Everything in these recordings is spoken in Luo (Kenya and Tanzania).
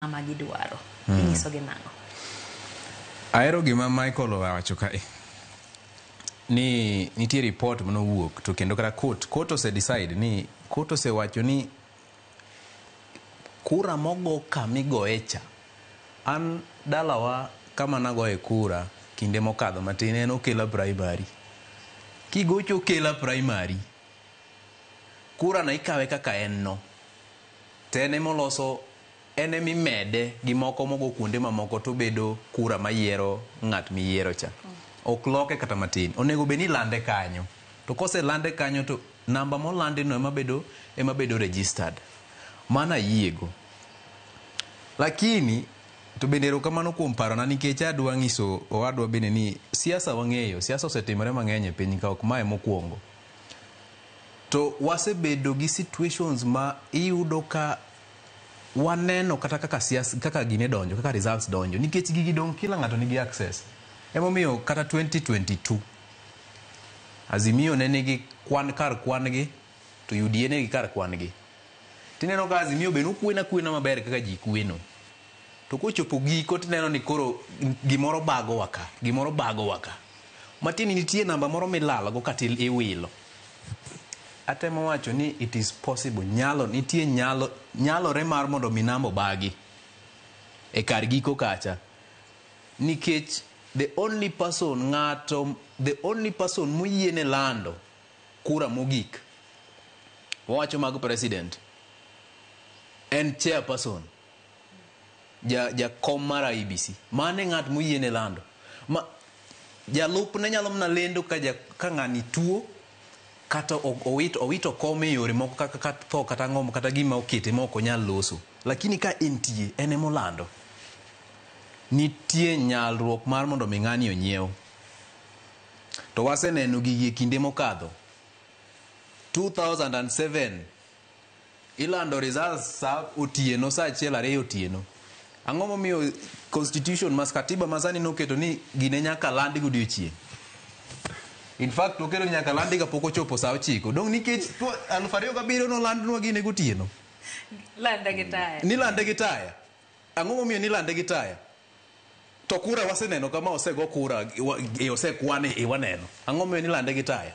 Ma gidwaro inyisogi nang'o? Ahero gima Michael owacho kae ni nitie report manowuok to kendo kata court ose decide ni court osewacho ni kura mogo kamigoye cha. An dalawa kama nagoye kura kinde mokadho matin en Okela Primary. Kigocho Okela Primary, kura no ikawe kaka en no. To en emoloso en emimede gi moko mogo kuonde mamoko tobedo kura mayiero ng'at miyiero cha. Ok loke kata matin. Onego bed ni ilande kanyo. To koselande kanyo to namba molandi no ema bedo registered. Mano ayiego. Lakini to bende erokamano kuom parona nikech adwa nyiso owadwa bende ni siasa wang'eyo, siasa osetimore mang'eny e piny ka, ok mae mokwongo. To wasebedo gi situations ma iyudo ka waneno kata kaka siasa kaka gine donjo, kaka results donjo, nikech gigi dong kila ng'ato nigi access. Emomiyo kata 2022 Azimio ne nigi kwan kar kwan gi to UDA ne nigi kar kwan gi. Tineno ka Azimio be nokweno akwena maber kaka ji kweno. To kochopo giko tineno ni koro gimoro bagowa ka, gimoro bagowa ka. Matieni nitie namba moro milalgo kata iwilo. Atemo wacho ni it is possible, nyalo, nitie nyalo, nyalore mar mondo mi namba obagi e kar giko kacha. Nikech the only person ng'ato the only person moyiene lando kura mogik, wawacho mag president, en chairperson, jakom mar IEBC. Mano e ng'at moyiene lando. Ma jalupne nyalo mana lendo ka ng'ani tuo kata owito kom e yore moko kaka tho kata ang'o kata gima okete ma ok onyal loso. Lakini ka entie, en emolando. Nitie nyalruok mar mondo mi ng'ani onyiew. To waseneno gigi e kinde mokadho. 2007 ilando results sa otieno, sa 1 2 otieno. Ang'o momiyo constitution mas katiba masani noketo ni gine nyaka landi godiochieng'? In fact, oketo ni nyaka landi kapok ochopo sa 9. Dong' nikech 2007 nolandnwa gine gotieno. Lande gi taya. Nilande gi taya. Ang'o momiyo nilande gi taya? To kura waseneno kama osego kura, osekwane e waneno. Ang'o momiyo nilande gi taya?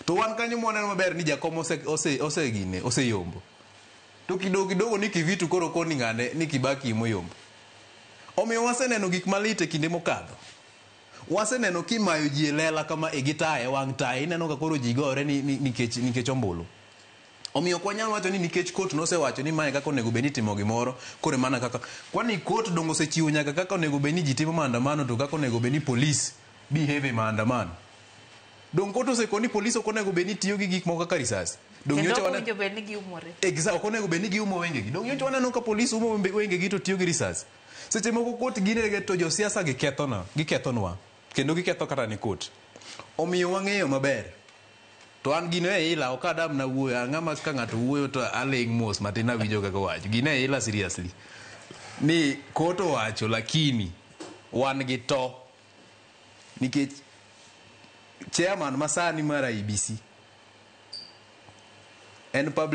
To wan kanyo mwaneno maber ni jakom ose gine, oseyombo. To kidogo kidogo ni Kivitu koro koni ng'ane ni Kibaki emoyombo. Omiyo waseneno gik malit e kinde mokadho. Waseneno kimayo ji e lela kama e gi taya, wang' taya, ineno ka koro ji gore ni nikech ombulu. Omiyo ok wanyal wacho ni nikech court nosewacho ni mae kaka onego bed ni itimo gimoro, koro mana kaka kwani court dong osechiwo nyaka kaka onego bed ni ji timo maandamano to kaka onego bed ni police behave e maandamano. Dong court osekoni ni police ok onego bed ni tiyo gi gik moko kaka risasi. Dong Kendo nyocha ok owinjo bed ni giumore. Exactly, ok onego bed ni giumo wengegi. Dong nyocha waneno ka police umo wengegi to tiyo gi risasi. Seche moko court ginege to josiasa gikethona, gikethonwa kendo giketho kata ni court. Omiyo wang'eyo maber. To an gino e ila ok adam na wuoyo, an ng'ama ka ng'ato wuoyo to aling' mos matin awinjo kaka owacho. Gino e ila seriously. Ni court owacho lakini wan gi to. Nikech chairman masani mar IEBC en public